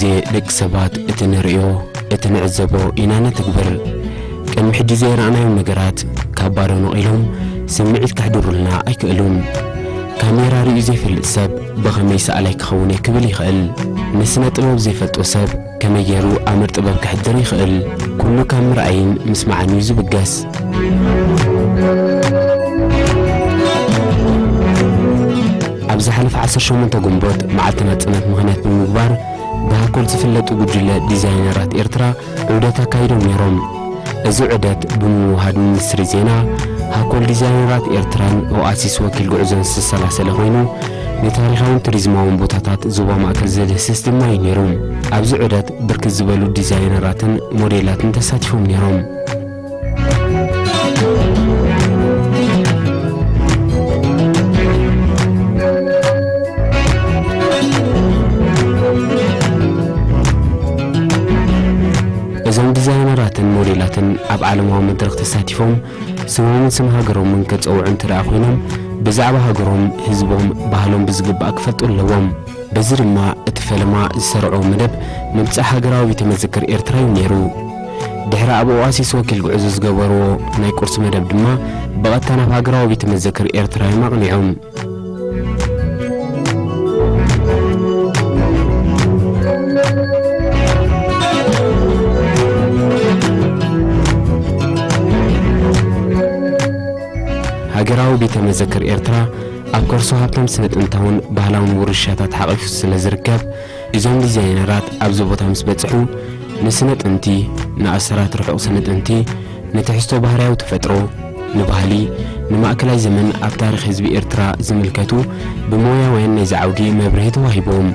ግዜ ደቂ ሰባት እቲ ንርእዮ፣ እቲ ንዕዘቦ ኢና ነተግብር። ቅድሚ ሕጂ ዘይረኣናዮም ነገራት ካብ ባዶ ነቒሎም ስምዒት ከሕድሩልና ኣይክእሉን። ካሜራ ርእዩ ዘይፈልጥ ሰብ ብኸመይ ሰኣላይ ክኸውን እየ ክብል ይኽእል። ንስነ ጥበብ ዘይፈልጦ ሰብ ከመይ ገይሩ ኣምር ጥበብ ከሕድር ይኽእል? ኩሉ ካብ ምርኣይን ምስማዕን እዩ ዝብገስ። ኣብ ዝሓለፈ ዓሰርተ ሸሞንተ ግንቦት መዓልቲ ናጽነት ምኽንያት ብምግባር ብሃኮል ዝፍለጡ ጉጅለ ዲዛይነራት ኤርትራ ዑደት ኣካይዶም ነይሮም። እዚ ዑደት ብምውሃድ ሚኒስትሪ ዜና፣ ሃኮል ዲዛይነራት ኤርትራን ኦኣሲስ ወኪል ጉዕዞን ዝተሰላሰለ ኮይኑ፣ ንታሪኻውን ቱሪዝማውን ቦታታት ዞባ ማእከል ዘድህስስ ድማ እዩ ነይሩ። ኣብዚ ዑደት ብርክት ዝበሉ ዲዛይነራትን ሞዴላትን ተሳቲፎም ነይሮም። እዞም ዲዛይነራትን ሞዴላትን ኣብ ዓለማዊ መድረኽ ተሳቲፎም ስሞምን ስም ሃገሮምን ከጸውዑ እንተ ደኣ ኮይኖም፣ ብዛዕባ ሃገሮም፣ ህዝቦም፣ ባህሎም ብዝግባእ ክፈልጡ ኣለዎም። በዚ ድማ እቲ ፈለማ ዝሰርዖ መደብ ምብጻሕ ሃገራዊ ቤተ መዘክር ኤርትራ እዩ ነይሩ። ድሕሪ ኣብ ኦኣሲስ ወኪል ጉዕዞ ዝገበርዎ ናይ ቁርሲ መደብ ድማ ብቐጥታ ናብ ሃገራዊ ቤተ መዘክር ኤርትራ እዮም ኣቕኒዖም። ሃገራዊ ቤተ መዘክር ኤርትራ ኣብ ከርሱ ሃብታም ስነ ጥንታውን ባህላውን ውርሻታት ሓቒፉ ስለ ዝርከብ፣ እዞም ዲዛይነራት ኣብዚ ቦታ ምስ በጽሑ፣ ንስነ ጥንቲ፣ ንኣሰራት ርሑቕ ስነ ጥንቲ፣ ንትሕዝቶ ባህርያዊ ተፈጥሮ፣ ንባህሊ፣ ንማእከላይ ዘመን ኣብ ታሪኽ ህዝቢ ኤርትራ ዝምልከቱ ብሞያውያን ናይዚ ዓውዲ መብርሂ ተዋሂቦም።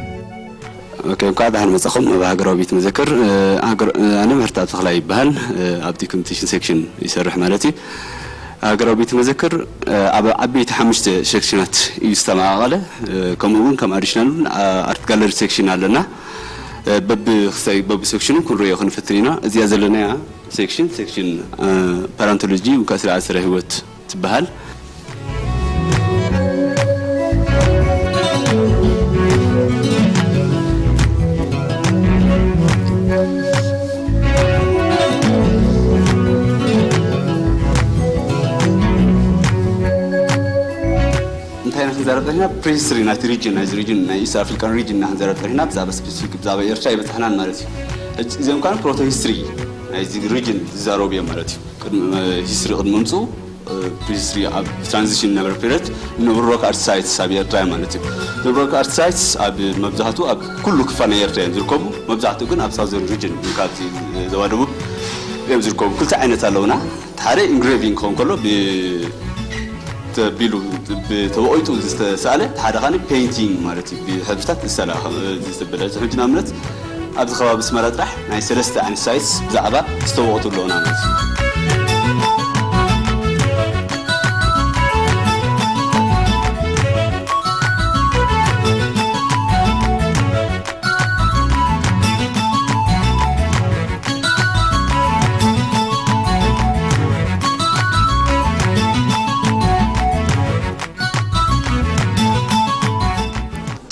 ኦኬ፣ እንኳዕ ደሓን መጻኹም ኣብ ሃገራዊ ቤት መዘክር። እ፣ ሃገር-፣ እ፣ ኣነ ምሕረተኣብ ተኽላይ ይበሃል። እ፣ ኣብቲ ኮሚኒኬሽን ሴክሽን ይሰርሕ ማለት እዩ። ሃገራዊ ቤት መዘክር፣ እ፣ ኣብ ዓበይቲ ሓሙሽተ ሴክሽናት እዩ ዝተመቓቐለ። እ፣ ከምኡ እውን ከም ኣዲሽናል እውን፣ ኣ-፣ ኣርት ጋለሪ ሴክሽን ኣለና። እ፣ በቢ ክሳይ-፣ በቢ ሴክሽኑ ክንርእዮ ክንፍትን ኢና። እዚኣ ዘለናያ ሴክሽን፣ ሴክሽን፣ እ፣ ፓላንቶሎጂ ወይ ከዓ ስርዓተ ስረ ህይወት ትበሃል። እንታይ ኢና ክንዛረብ ጸኒሕና? ፕሪሂስትሪ ናይቲ ሪጅን፣ ናይዚ ሪጅን፣ ናይ ኢስት ኣፍሪካን ሪጅን ኢና ክንዛረብ ጸኒሕና። ብዛዕባ ስፔሲፊክ፣ ብዛዕባ ኤርትራ ኣይበጻሕናን ማለት እዩ። እጽ-፣ እዚኦም ከኣ ፕሮቶ ሂስትሪ ናይዚ ሪጅን ዝዛረቡ እዮም ማለት እዩ። ቅድሚ፣ ሂስትሪ ቅድሚ ምምጽኡ፣ ፕሪሂስትሪ ኣብ ትራንዚሽን ነበረ ፔሪየድ፣ ዝነብሩ ሮክ ኣርት ሳይትስ ኣብ ኤርትራ እዮም ማለት እዩ። እዞም ሮክ ኣርት ሳይትስ ኣብ መብዛሕትኡ ኣብ ኩሉ ክፋል ናይ ኤርትራ እዮም ዝርከቡ። መብዛሕትኡ ግን ኣብ ሳውዘርን ሪጅን፣ ካብዚ ዞባ ደቡብ እዮም ዝርከቡ። ክልተ ዓይነት ኣለውና። እቲ ሓደ ኢንግሬቪንግ ክኸውን ከሎ፣ ብ-፣ ተቢሉ፣ ብ-፣ ተወቒጡ ዝተሳእለ፣ እቲ ሓደ ኻኒ ፔይንቲንግ ማለት እዩ። ብሕብርታት ዝሰላ፣ ከም፣ ዝተበለ። ሕጂ ንኣብነት ኣብዚ ከባቢ ኣስመራ ጥራሕ ናይ ሰለስተ ዓይነት ሳይትስ ብዛዕባ ዝተወቕጡ ኣለውና ማለት እዩ።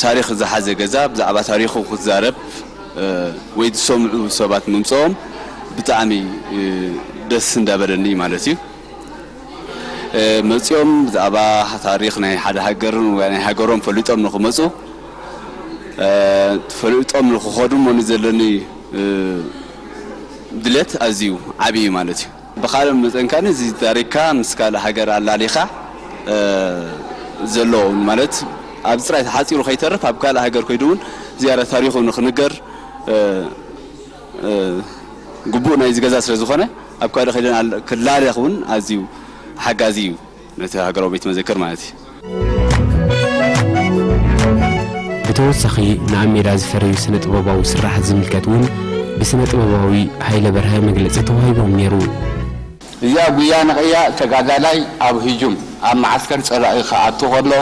ታሪኽ ዝሓዘ ገዛ ብዛዕባ ታሪኹ ክትዛረብ፣ እ፣ ወይ ዝሰምዑ ሰባት ምምፅኦም ብጣዕሚ፣ እ፣ ደስ እንዳበለኒ ማለት እዩ። እ፣ መፂኦም ብዛዕባ ታሪኽ ናይ ሓደ ሃገርን ወይ ናይ ሃገሮም ፈሊጦም ንኽመፁ፣ እ፣ ፈሊጦም ንኽኸዱ እሞ ንዘለኒ፣ እ፣ ድሌት ኣዝዩ ዓብዪ እዩ ማለት እዩ። ብኻልእ መጠን ከኣ እዚ ታሪኽካ ምስ ካልእ ሃገር ኣላሊኻ፣ እ፣ ዘሎ ማለት ኣብዚ ጥራይ ተሓጺሩ ከይተርፍ ኣብ ካልእ ሃገር ከይዱ እውን ዝያዳ ታሪኹ ንኽንገር፣ እ፣ እ፣ ግቡእ ናይዚ ገዛ ስለ ዝኾነ ኣብ ካልእ ከይደን ኣል-፣ ክላለኽ እውን ኣዝዩ ሓጋዚ እዩ ነቲ ሃገራዊ ቤት መዘክር ማለት እዩ። ብተወሳኺ ንኣብ ሜዳ ዝፈረዩ ስነ ጥበባዊ ስርሓት ዝምልከት እውን ብስነ ጥበባዊ ሃይለ በርሀ መግለጺ ተዋሂቦም ነይሩ። እዚኣ ጉያ ንቕያ ተጋዳላይ ኣብ ህጁም ኣብ መዓስከር ጸላኢ ክኣቱ ከሎ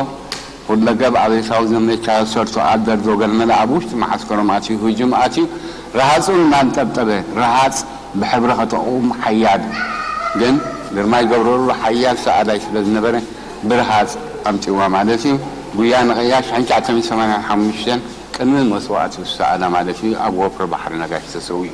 ኩለገብ ኣበይሳዊ ዘመቻ ሰርቶ ኣደር ዶገል መለ ኣብ ውሽጢ መዓስከሮም ኣትዩ ህጁም ኣትዩ ረሃጹ እናንጠብጠበ ረሃጽ ብሕብሪ ከተቑም ሓያል ግን ግርማይ ገብረሉ ሓያል ሰኣላይ ስለ ዝነበረ ብርሃጽ ኣምጺዋ ማለት እዩ። ጉያ ንቕያ ሽሕን ትሽዓተ ሚእትን ሰማንያን ሓሙሽተን ቅድሚ መስዋእቲ ዝሰኣና ማለት እዩ፣ ኣብ ወፍሪ ባሕሪ ነጋሽ ተሰዊኡ።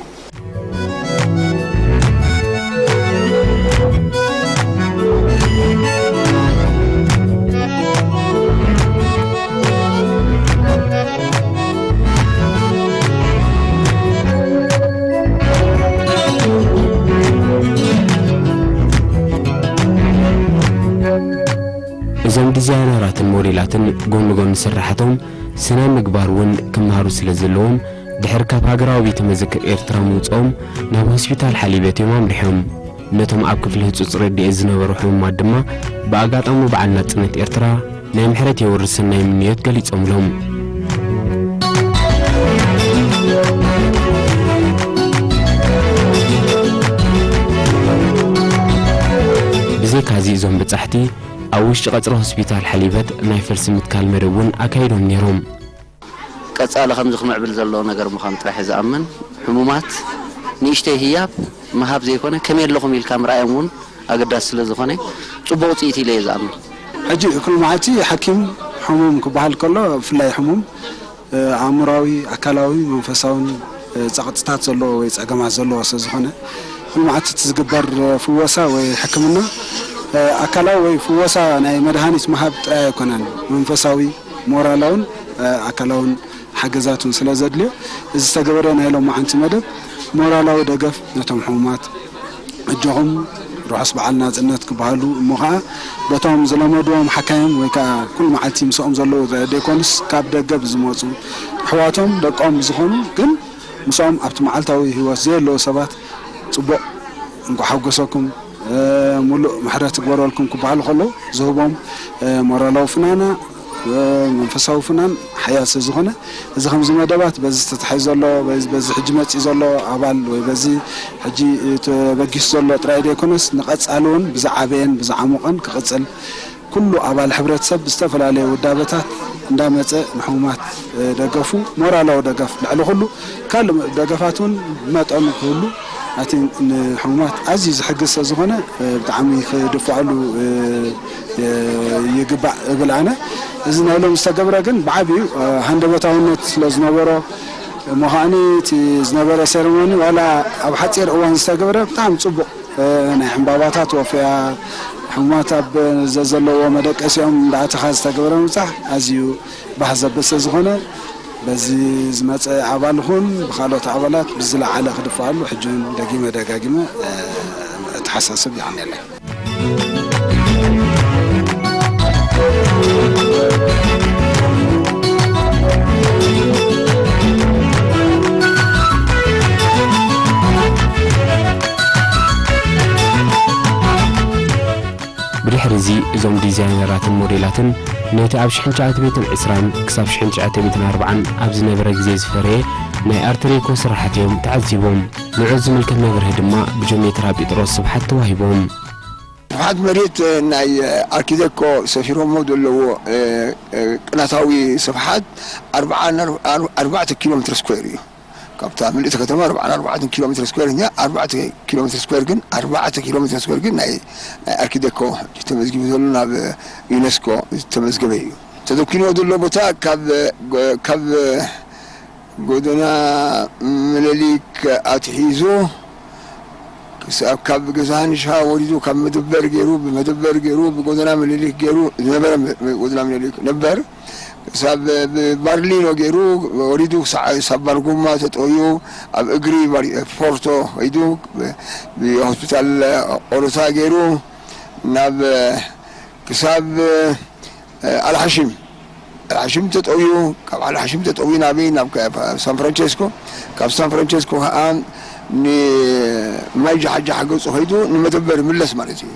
እዞም ዲዛይነራትን ሞዴላትን ጎኒ ጎኒ ስራሓቶም ስነ ምግባር እውን ክመሃሩ ስለ ዘለዎም፣ ድሕሪ ካብ ሃገራዊ ቤተ መዘክር ኤርትራ ምውፅኦም ናብ ሆስፒታል ሓሊበት እዮም ኣምሪሖም። ነቶም ኣብ ክፍሊ ህጹጽ ረድኤት ዝነበሩ ሕሙማት ድማ ብኣጋጣሚ በዓል ናጽነት ኤርትራ ናይ ምሕረት የውርድ ሰናይ ምንዮት ገሊጾምሎም። ብዘይካዚ እዞም በጻሕቲ ኣብ ውሽጢ ቀጽሪ ሆስፒታል ሓሊበት ናይ ፈልሲ ምትካል መደብ እውን ኣካይዶም ነይሮም። ቀጻሊ ከምዚ ክምዕብል ዘለዎ ነገር ምዃኑ ጥራሕ እየ ዝኣምን። ሕሙማት ንእሽተይ ህያብ ምሃብ ዘይኮነ፣ ከመይ ኣለኹም ኢልካ ምርኣዮም እውን ኣገዳሲ ስለ ዝኾነ፣ ጽቡቕ ውጽኢት ኢለ እየ ዝኣምን። ሕጂ ኩሉ መዓልቲ ሓኪም ሕሙም ክበሃል ከሎ፣ ብፍላይ ሕሙም፣ እ፣ ኣእምሮኣዊ፣ ኣካላዊ፣ መንፈሳውን፣ እ፣ ጸቕጥታት ዘለዎ ወይ ጸገማት ዘለዎ ስለ ዝኾነ፣ ኩሉ መዓልቲ እቲ ዝግበር ፍወሳ ወይ ሕክምና፣ እ፣ ኣካላዊ ወይ ፍወሳ ናይ መድሃኒት ምሃብ ጥራይ ኣይኮነን። መንፈሳዊ፣ ሞራላውን፣ እ፣ ኣካላውን ሓገዛት እውን ስለ ዘድልዮ፣ እዚ ዝተገበረ ናይ ሎማዓንቲ መደብ ሞራላዊ ደገፍ ነቶም ሕሙማት፣ ኣጆኹም ርሑስ በዓል ናጽነት ክበሃሉ፣ እሞ ኸኣ በቶም ዝለመድዎም ሓካይም ወይ ከኣ ኩሉ መዓልቲ ምስኦም ዘለዉ ዘይኮኑስ፣ ካብ ደገ ብዝመጹ፣ ኣሕዋቶም፣ ደቆም ብዝኾኑ፣ ግን ምስኦም ኣብቲ መዓልታዊ ህይወት ዘየለዉ ሰባት ጽቡቕ፣ እንኳዕ ሓጎሰኩም፣ እ፣ ሙሉእ ምሕረት ይግበረልኩም ክበሃሉ ከለዉ ዝህቦም፣ እ፣ ሞራላዊ ፍናና፣ እ፣ መንፈሳዊ ፍናን ሓያል ስለ ዝኾነ፣ እዚ ከምዚ መደባት በዚ ተታሒዙ ዘሎ፣ በዚ፣ በዚ ሕጂ መጺኡ ዘሎ ኣባል ወይ በዚ ሕጂ ተበጊሱ ዘሎ ጥራይ ዘይኮነስ፣ ንቐጻሊ እውን ብዝዓበየን ብዝዓሞቐን ክቕጽል፣ ኩሉ ኣባል ሕብረተሰብ ብዝተፈላለየ ውዳበታት እንዳመጸ ንሕሙማት፣ እ፣ ደገፉ፣ ሞራላዊ ደገፍ ልዕሊ ኩሉ፣ ካልእ ደገፋት እውን መጠኑ ክህሉ፣ ኣቲ ንሕሙማት ኣዝዩ ዝሕግዝ ስለ ዝኾነ፣ እ፣ ብጣዕሚ ክድፋኣሉ፣ እ፣ እ፣ ይግባእ እብል ኣነ። እዚ ናይ ሎም ዝተገብረ ግን ብዓብዩ፣ እ፣ ሃንደበታውነት ስለ ዝነበሮ፣ እሞ ከዓኒ እቲ ዝነበረ ሴረሞኒ ዋላ ኣብ ሓጺር እዋን ዝተገብረ ብጣዕሚ ጽቡቕ፣ እ፣ ናይ ዕምባባታት ወፍያ፣ ሕሙማት ኣብ ዘዘለዎ መደቀሲኦም እንዳኣተኻ ዝተገብረ ምብጻሕ ኣዝዩ ባህ ዘብል ስለ ዝኾነ፣ በዚ ዝመጸ ኣባል ኹን ብኻልኦት ኣባላት ብዝለዓለ ክድፋኣሉ ሕጂ እውን ደጊመ ደጋጊመ፣ እ፣ እተሓሳስብ የቐንየለይ። ብድሕሪ እዚ እዞም ዲዛይነራትን ሞዴላትን ነቲ ኣብ ሽሕን ትሽዓተ ሚእትን ዕስራን ክሳብ ሽሕን ትሽዓተ ሚእትን ኣርባዓን ኣብ ዝነበረ ግዜ ዝፈረየ ናይ ኣርት ዴኮ ስራሓት እዮም ተዓዚቦም። ንዑ ዝምልከት መብርሂ ድማ ብጆሜትራ ጴጥሮስ ስብሓት ተዋሂቦም። ስፍሓት መሬት ናይ ኣርኪዴኮ ሰፊሮሞ ዘለዎ፣ እ፣ እ፣ ቅናታዊ ስፍሓት ኣርብዓ፣ ኣርባዕተ ኪሎ ሜትር ስኩዌር እዩ። ካብታ ምልእቲ ከተማ ኣርብዓን ኣርባዕተን ኪሎ ሜትር ስኩዌር እኛ ኣርባዕተ ኪሎ ሜትር ስኩዌር ግን፣ ኣርባዕተ ኪሎ ሜትር ስኩዌር ግን ናይ፣ ናይ ኣርኪዴኮ ተመዝጊቡ ዘሎ ናብ ዩኔስኮ ዝተመዝገበ እዩ። ተደኪንዎ ዘሎ ቦታ ካብ፣ ካብ ጎደና ምኒልክ ኣትሒዙ ክሳብ ካብ ገዛ ሃንሻ ወሪዱ ካብ መደበር ገይሩ፣ ብመደበር ገይሩ፣ ብጎደና ምኒልክ ገይሩ ዝነበረ መ-፣ መ-፣ ጎደና ምኒልክ ነበር። ክሳብ ብባርሊኖ ገይሩ ወሪዱ ክሳዕ ሳብ ባርጎማ ተጠውዩ ኣብ እግሪ ባር-፣ ፖርቶ ከይዱ ብ-፣ ብሆስፒታል ኦሮታ ገይሩ ናብ ክሳብ ኣልሓሽም፣ ኣልሓሽም ተጠውዩ፣ ካብ ኣልሓሽም ተጠውዩ ናበይ? ናብ ከ-፣ ሳን ፍራንቸስኮ፣ ካብ ሳን ፍራንቸስኮ ከዓ ንማይ ጃሓጃሓ ገፁ ከይዱ ንመደበር ይምለስ ማለት እዩ።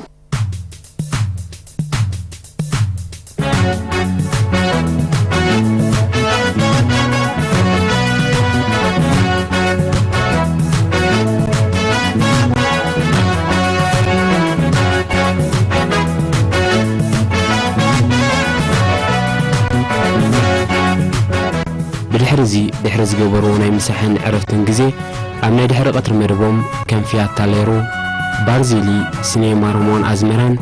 ብድሕሪ እዚ፣ ድሕሪ ዝገበርዎ ናይ ምሳሕን ዕረፍትን ግዜ፣ ኣብ ናይ ድሕሪ ቀትሪ መደቦም፣ ከም ፊያታ ሌሮ፣ ባርዜሊ፣ ሲኔማ ሮሞን ኣዝመራን፣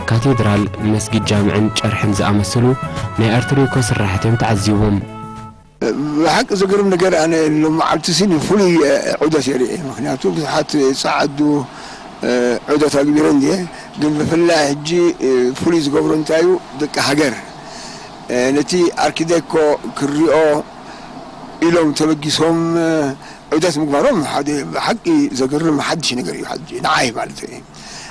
ካቴድራል፣ መስጊድ ጃምዕን ጨርሕን ዝኣመሰሉ ናይ ኣርት ዴኮ ስራሓት እዮም ተዓዚቦም። ብሓቂ ዘገርም ነገር፣ ኣነ ሎመዓልቲ ሲ ፍሉይ ዑደት የርኢ። ምክንያቱ ብዙሓት ጸዓዱ ዑደት ኣግቢረ እንድየ፣ ግን ብፍላይ ሕጂ ፍሉይ ዝገብሮ እንታይ እዩ፣ ደቂ ሃገር ነቲ ኣርኪዴኮ ክሪኦ ኢሎም ተበጊሶም ዑደት ምግባሮም ሓደ ብሓቂ ዘገርም ሓድሽ ነገር እዩ። ሓድሽ ንዓይ ማለት እዩ።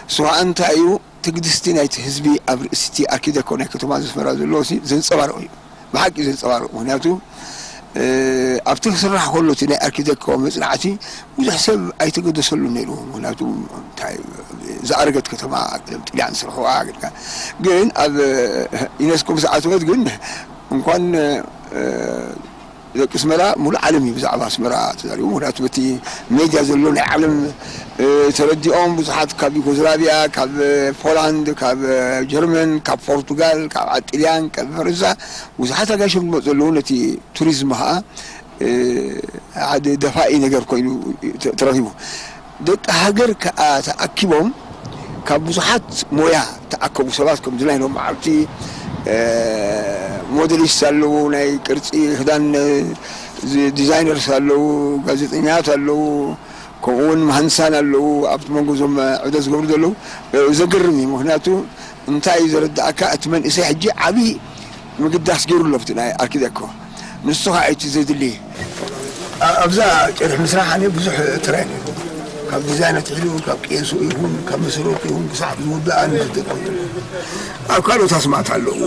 እሱ ከዓ እንታይ እዩ፣ ትግድስቲ ናይቲ ህዝቢ ኣብ ርእሲቲ ኣርኪደኮ ናይ ከተማ ኣስመራ ዘለዎ ሲ ዘንጸባርቕ እዩ። ብሓቂ ዘንጸባርቕ። ምክንያቱ ኣብቲ ክስራሕ ከሎ እቲ ናይ ኣርኪደኮ መጽናዕቲ ብዙሕ ሰብ ኣይተገደሰሉ ነይሩ። ምክንያቱ እንታይ፣ ዝኣረገት ከተማ፣ ቀደም ጥልያን ዝሰርሕዋ። ግን ኣብ ዩኔስኮ ምስ ኣተወት ግን እንኳን ደቂ ኣስመራ፣ ሙሉእ ዓለም እዩ ብዛዕባ ኣስመራ ተዛሪቡ። ምክንያቱ በቲ ሜድያ ዘሎ ናይ ዓለም ተረዲኦም፣ ብዙሓት ካብ ዩጎዝላቪያ፣ ካብ ፖላንድ፣ ካብ ጀርመን፣ ካብ ፖርቱጋል፣ ካብ ጥልያን፣ ካብ ፈረንሳ ብዙሓት ኣጋይሾም ዝመፁ ዘለዉ፣ ነቲ ቱሪዝም ከዓ ሓደ ደፋኢ ነገር ኮይኑ ተረኺቡ። ደቂ ሃገር ከዓ ተኣኪቦም ካብ ብዙሓት ሞያ ተኣከቡ ሰባት፣ ከምዚ ናይ ሎም መዓልቲ ሞዴሊስት ኣለዉ፣ ናይ ቅርፂ ክዳን ዲዛይነርስ ኣለዉ፣ ጋዜጠኛት ኣለዉ፣ ከምኡ እውን መሃንሳን ኣለዉ። ኣብቲ መንጎ እዞም ዑደት ዝገብሩ ዘለዉ ዘገርም እዩ። ምክንያቱ እንታይ እዩ ዘረዳእካ፣ እቲ መንእሰይ ሕጂ ዓብዪ ምግዳስ ገይሩ ኣሎ ኣብቲ ናይ ኣርኪደኮ። ንሱ ከዓ እቲ ዘድሊ ኣብዛ ጨርሒ ምስራሕ ኣነ ብዙሕ ጥራይ ነይሩ። ካብ ዲዛይን ኣትሒዙ፣ ካብ ቄሱ ይኹን ካብ መሰረቱ ይኹን ክሳብ ዝውዳእ ኣነ ዝጥቀም። ኣብ ካልኦት ኣስማት ኣለዉ።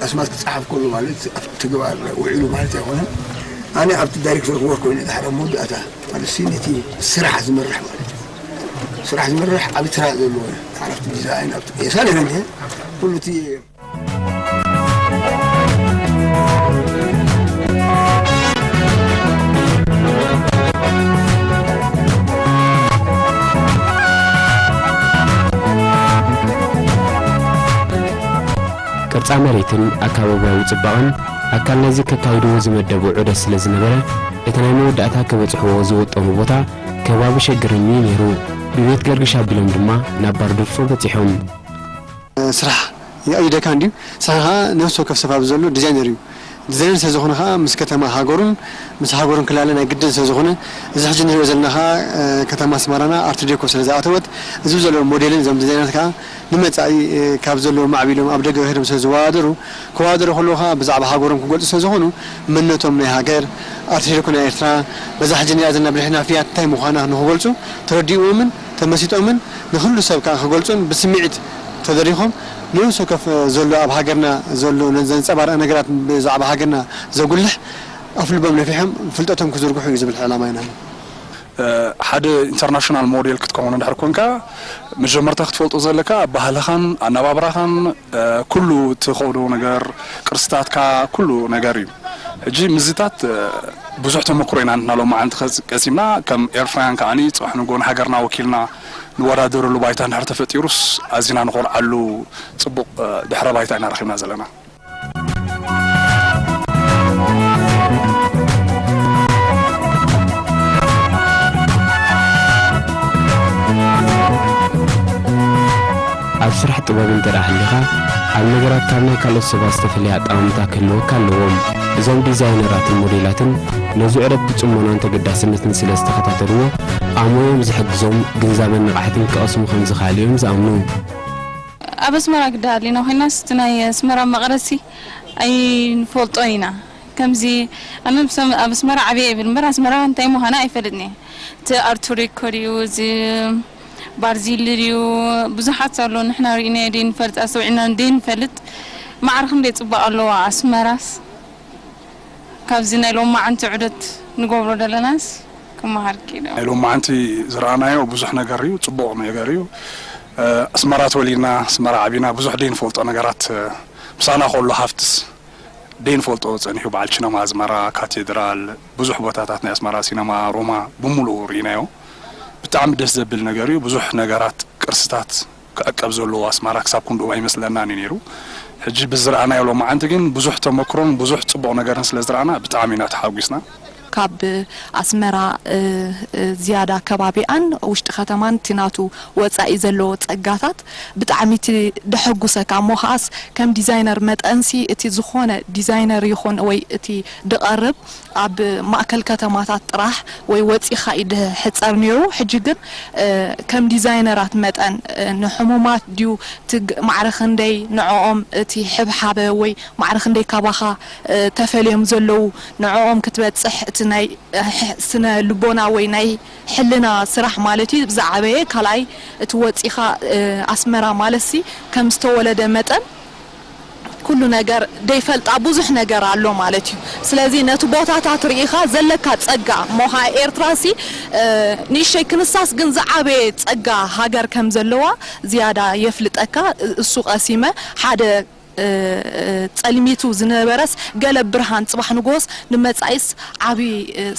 ኣስማት ክፀሓፍ ከሎ ማለት ኣብ ተግባር ውዒሉ ማለት ኣይኮነን። ኣነ ኣብቲ ዳይሬክተር ክወር ኮይነ ድሓር ኣብ መወዳእታ ማለት ሲ ነቲ ስራሕ ዝመርሕ ማለት እዩ። ስራሕ ዝመርሕ ዓብዪ ስራሕ ዘለዎ ሓላፍቲ ዲዛይን ኣብቲ ቄሳ ነይረ ኩሉ እቲ ቅርጻ መሬትን ኣካባብያዊ ጽባቐን ኣካል ናይዚ ከካይድዎ ዝመደቡ ዑደት ስለ ዝነበረ፣ እቲ ናይ መወዳእታ ክበጽሕዎ ዝወጠኑ ቦታ ከባቢ ሸገርኒ ነይሩ። ብቤት ገርግሽ ኣቢሎም ድማ ናብ ባርዱርፎ በጺሖም። ስራሕ የቐይደካ እንድዩ። ስራሕ ከዓ ነፍሲ ወከፍ ሰብ ኣብዚ ዘሎ ዲዛይነር እዩ። ዲዛይነር ስለ ዝኾነ ከዓ ምስ ከተማ ሃገሩን ምስ ሃገሩን ክላለ ናይ ግድን ስለ ዝኾነ፣ እዚ ሕጂ ንሪኦ ዘለና ከዓ ከተማ ኣስመራና ኣርት ዴኮ ስለ ዝኣተወት፣ እዚ ዘሎ ሞዴልን እዞም ዲዛይነራት ከዓ ንመጻኢ ካብ ዘለዎም ማዕቢሎም ኣብ ደገ ከይዶም ስለ ዝወዳደሩ፣ ክወዳደሩ ከለዉ ከዓ ብዛዕባ ሃገሮም ክገልጹ ስለ ዝኾኑ፣ መንነቶም ናይ ሃገር፣ ኣርት ዴኮ ናይ ኤርትራ፣ በዛ ሕጂ ንሪኣ ዘለና ብልሕና ፍያት እንታይ ምዃና ንኽገልጹ ተረዲእዎምን ተመሲጦምን ንኹሉ ሰብ ከኣ ክገልጹን ብስምዒት ተደሪኾም ንነፍሲ ወከፍ ዘሎ ኣብ ሃገርና ዘሎ ዘንጸባርቕ ነገራት ብዛዕባ ሃገርና ዘጉልሕ ኣፍ ልቦም ነፊሖም ፍልጠቶም ክዝርግሑ እዩ ዝብል ዕላማ ኢና። ሓደ ኢንተርናሽናል ሞዴል ክትከውን እንድሕር ኮንካ መጀመርታ ክትፈልጦ ዘለካ ባህልኻን ኣነባብራኻን ኩሉ ትኸዶ ነገር ቅርስታትካ ኩሉ ነገር እዩ። ሕጂ ምስዚታት ብዙሕ ተመክሮ ኢና ንሕና ሎማዓንቲ ቀሲምና ከም ኤርትራውያን ከዓኒ ጽባሕ ንግሆ ንሃገርና ወኪልና ንወዳደረሉ ባይታ እንድሕር ተፈጢሩስ ኣዚና ንኾርዓሉ ጽቡቕ ድሕረ ባይታ ኢና ረኺብና ዘለና። ኣብ ስራሕ ጥበብ እንተ ደኣ ሃሊኻ፣ ኣብ ነገራት ካብ ናይ ካልኦት ሰባት ዝተፈለየ ኣጠማምታ ክህልወካ ኣለዎም። እዞም ዲዛይነራትን ሞዴላትን ነዚ ዑደት ብጽሞናን ተገዳስነትን ስለ ዝተኸታተልዎ፣ ኣብ ሞያኦም ዝሕግዞም ግንዛበን ንቕሓትን ክቐስሙ ከም ዝኸኣሉ እዮም ዝኣምኑ። ኣብ ኣስመራ ግዳ ኣሊና ኮይናስ እቲ ናይ ኣስመራ መቕረሲ ኣይንፈልጦ ኢና። ከምዚ ኣነ ኣብ ኣስመራ ዓብየ ይብል እምበር ኣስመራ እንታይ ምዃና ኣይፈልጥን እየ። እቲ ኣርቱሪኮ ድዩ፣ እዚ ባርዚሊ ድዩ፣ ብዙሓት ኣሎ ንሕና ርኢናዮ ደይንፈልጥ፣ ኣስተውዒልና ደይንፈልጥ። ማዕረ ክንደይ ጽባቕ ኣለዋ ኣስመራስ። ካብዚ ናይ ሎማዓንቲ ዑደት ንገብሮ ደለናስ ክመሃር ክኢለ። ናይ ሎማዓንቲ ዝረኣናዮ ብዙሕ ነገር እዩ፣ ጽቡቕ ነገር እዩ። ኣስመራ ተወሊድና ኣስመራ ዓቢና ብዙሕ ደይንፈልጦ ነገራት ምሳና ከሎ ሃፍትስ ደይንፈልጦ ጸኒሑ በዓል ቺነማ ኣዝመራ፣ ካቴድራል፣ ብዙሕ ቦታታት ናይ ኣስመራ ሲነማ፣ ሮማ ብምሉኡ ርኢናዮ። ብጣዕሚ ደስ ዘብል ነገር እዩ። ብዙሕ ነገራት ቅርስታት ክዕቀብ ዘለዎ ኣስመራ ክሳብ ክንድኡ ኣይመስለናን እዩ ነይሩ። ሕጂ ብዝረኣናዮ ሎማዓንቲ ግን ብዙሕ ተመክሮን ብዙሕ ጽቡቕ ነገርን ስለ ዝረኣና ብጣዕሚ ኢና ተሓጒስና። ካብ ኣስመራ ዝያዳ ከባቢኣን ውሽጢ ከተማን እቲ ናቱ ወፃኢ ዘለዎ ፀጋታት ብጣዕሚ እቲ ደሐጉሰካ እሞ ከዓስ ከም ዲዛይነር መጠንሲ እቲ ዝኾነ ዲዛይነር ይኹን ወይ እቲ ድቐርብ ኣብ ማእከል ከተማታት ጥራሕ ወይ ወፂኻ እዩ ድሕፀር ነይሩ። ሕጂ ግን ከም ዲዛይነራት መጠን ንሕሙማት ድዩ ማዕረ ክንደይ ንዕኦም እቲ ሕብሓበ ወይ ማዕረ ክንደይ ካባኻ ተፈልዮም ዘለዉ ንዕኦም ክትበፅሕ እቲ ናይ ስነ ልቦና ወይ ናይ ሕልና ስራሕ ማለት እዩ ዝዓበየ። ካልኣይ እቲ ወፂኻ ኣስመራ ማለትሲ ከም ዝተወለደ መጠን ኩሉ ነገር ደይፈልጣ ብዙሕ ነገር ኣሎ ማለት እዩ። ስለዚ ነቲ ቦታታት ርኢኻ ዘለካ ፀጋ ሞኻ ኤርትራሲ ንእሸይ ክንሳስ ግን ዝዓበየ ፀጋ ሃገር ከም ዘለዋ ዝያዳ የፍልጠካ። እሱ ቀሲመ ሓደ ጸልሚቱ ዝነበረስ ገለ ብርሃን ጽባሕ ንጎስ ንመጻኢስ ዓቢ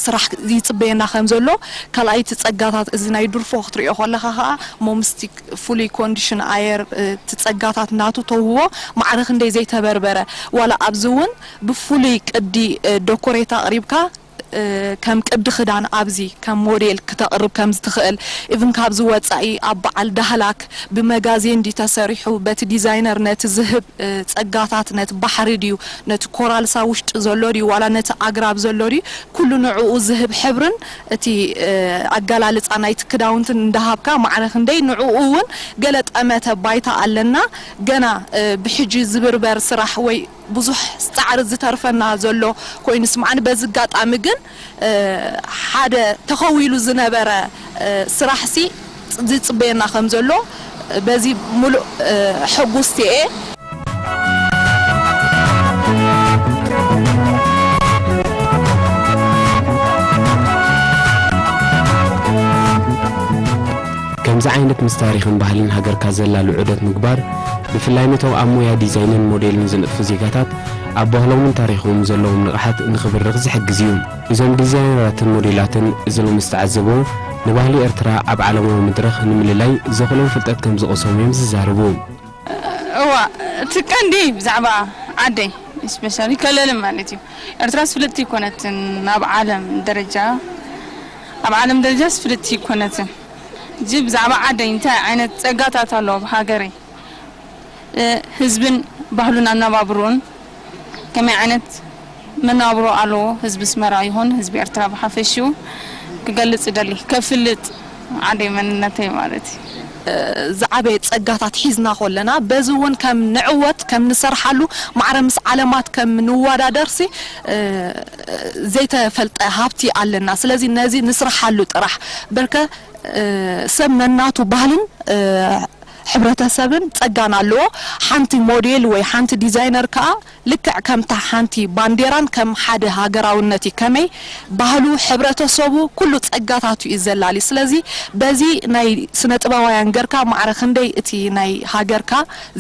ስራሕ ይጽበየና ከም ዘሎ ካልኣይቲ ጸጋታት እዚ ናይ ድርፎ ክትሪኦ ከለኻ ከኣ ሞምስቲ ፍሉይ ኮንዲሽን ኣየር እቲ ጸጋታት ናቱ ተውህቦ ማዕረ ክንደይ ዘይተበርበረ ዋላ ኣብዚ እውን ብፍሉይ ቅዲ ዶኮሬት ኣቕሪብካ ከም ቅዲ ክዳን ኣብዚ ከም ሞዴል ክተቕርብ ከም ዝትኽእል ኢቭን ካብዚ ወፃኢ ኣብ በዓል ዳህላክ ብመጋዜን ድዩ ተሰሪሑ በቲ ዲዛይነር ነቲ ዝህብ ፀጋታት ነቲ ባሕሪ ድዩ ነቲ ኮራልሳ ውሽጢ ዘሎ ድዩ ዋላ ነቲ ኣግራብ ዘሎ ድዩ ኩሉ ንዕኡ ዝህብ ሕብርን እቲ ኣገላልፃ ናይቲ ክዳውንትን እንዳሃብካ ማዕረ ክንደይ ንዕኡ እውን ገለ ጠመተ ባይታ ኣለና ገና ብሕጂ ዝብርበር ስራሕ ወይ ብዙሕ ፃዕሪ ዝተርፈና ዘሎ ኮይኑ ስምዓኒ በዚ ኣጋጣሚ ግን ሓደ ተኸዊሉ ዝነበረ ስራሕሲ ዝፅበየና ከም ዘሎ በዚ ሙሉእ ሕጉስቲ እየ። ከምዚ ዓይነት ምስ ታሪኽን ባህልን ሃገርካ ዘላሉ ዑደት ምግባር ብፍላይ ነቶም ኣብ ሞያ ዲዛይንን ሞዴልን ዝነጥፉ ዜጋታት ኣብ ባህሎምን ታሪኾምን ዘለዎም ንቕሓት ንኽብርኽ ዝሕግዝ እዩ። እዞም ዲዛይነራትን ሞዴላትን እዚ ሎሚ ዝተዓዘብዎ ንባህሊ ኤርትራ ኣብ ዓለማዊ መድረኽ ንምልላይ ዘኽእሎም ፍልጠት ከም ዝቐሰሙ እዮም ዝዛረቡ። እዋ እቲ ቀንዲ ብዛዕባ ዓደይ ስፔሻሊ ከለልን ማለት እዩ ኤርትራስ ፍልጥቲ ኣይኮነትን ኣብ ዓለም ደረጃ ኣብ ዓለም ደረጃስ ፍልጥቲ ኣይኮነትን ሕጂ ብዛዕባ ዓደይ እንታይ ዓይነት ጸጋታት ኣሎ ኣብ ሃገረይ ህዝብን ባህሉን ኣነባብርኡን ከመይ ዓይነት መነባብሮ ኣለዎ ህዝቢ ኣስመራ ይኹን ህዝቢ ኤርትራ ብሓፈሽኡ ክገልጽ እደሊ ከፍልጥ ዓደይ መንነተይ ማለት እዩ። ዝዓበየ ጸጋታት ሒዝና ከለና በዚ እውን ከም ንዕወት ከም ንሰርሓሉ ማዕረ ምስ ዓለማት ከም ንወዳደርሲ ዘይተፈልጠ ሃብቲ ኣለና ስለዚ ነዚ ንስርሓሉ ጥራሕ በርከ ሰብ ነናቱ ባህልን ሕብረተሰብን ጸጋን ኣለዎ። ሓንቲ ሞዴል ወይ ሓንቲ ዲዛይነር ከኣ ልክዕ ከምታ ሓንቲ ባንዴራን ከም ሓደ ሃገራውነት እዩ። ከመይ ባህሉ፣ ሕብረተሰቡ፣ ኩሉ ጸጋታቱ እዩ ዘላሊ። ስለዚ በዚ ናይ ስነ ጥበባውያን ገርካ ማዕረ ክንደይ እቲ ናይ ሃገርካ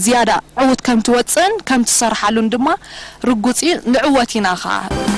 ዝያዳ ዕውት ከም ትወጽእን ከም ትሰርሓሉን ድማ ርጉጽ እዩ። ንዕወት ኢና ከኣ።